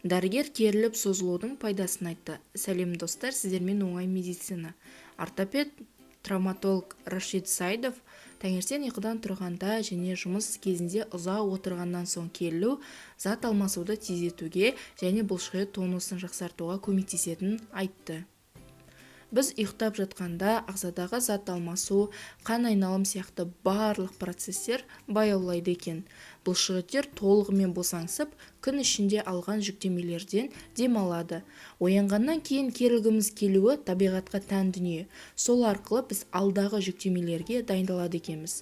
Дәрігер керіліп созылудың пайдасын айтты. Сәлем, достар! Сіздермен «Оңай медицина». Ортопед травматолог Рашид Сайдов таңертең ұйқыдан тұрғанда және жұмыс кезінде ұзақ отырғаннан соң керілу зат алмасуды тездетуге және бұлшықет тонусын жақсартуға көмектесетінін айтты. Біз ұйықтап жатқанда ағзадағы зат алмасу, қан айналым сияқты барлық процесстер баяулайды екен. Бұлшықеттер толығымен босаңсып, күн ішінде алған жүктемелерден демалады. Оянғаннан кейін керілгіміз келуі табиғатқа тән дүние. Сол арқылы біз алдағы жүктемелерге дайындалады екенбіз.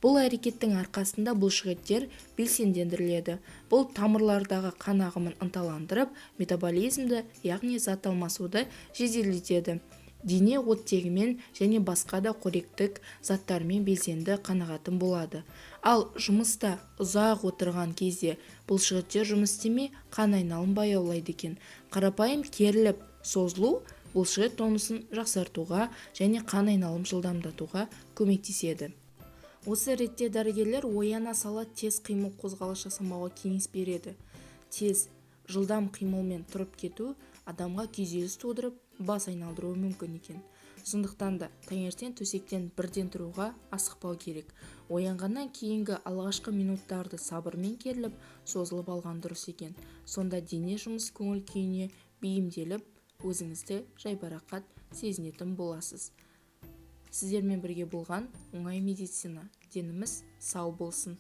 Бұл әрекеттің арқасында бұлшықеттер белсендендіріледі. Бұл тамырлардағы қан ағымын ынталандырып, метаболизмді, яғни зат алмасуды жеделдетеді. Дене оттегімен және басқа да қоректік заттармен белсенді қанығатын болады. Ал жұмыста ұзақ отырған кезде бұлшықеттер жұмыс істемей, қан айналым баяулайды екен. Қарапайым керіліп созылу бұлшықет тонусын жақсартуға және қан айналым жылдамдатуға көмектеседі. Осы ретте дәрігерлер ояна сала тез қимыл, қозғалыс жасамауға кеңес береді. Тез, жылдам қимылмен тұрып кету адамға күйзеліс тудырып, бас айналдыруы мүмкін екен. Сондықтан да таңертең төсектен бірден тұруға асықпау керек. Оянғаннан кейінгі алғашқы минуттарды сабырмен керіліп созылып алған дұрыс екен. Сонда дене жұмыс көңіл күйіне бейімделіп, өзіңізді жайбарақат сезінетін боласыз. Сіздермен бірге болған «Оңай медицина». Деніміз сау болсын!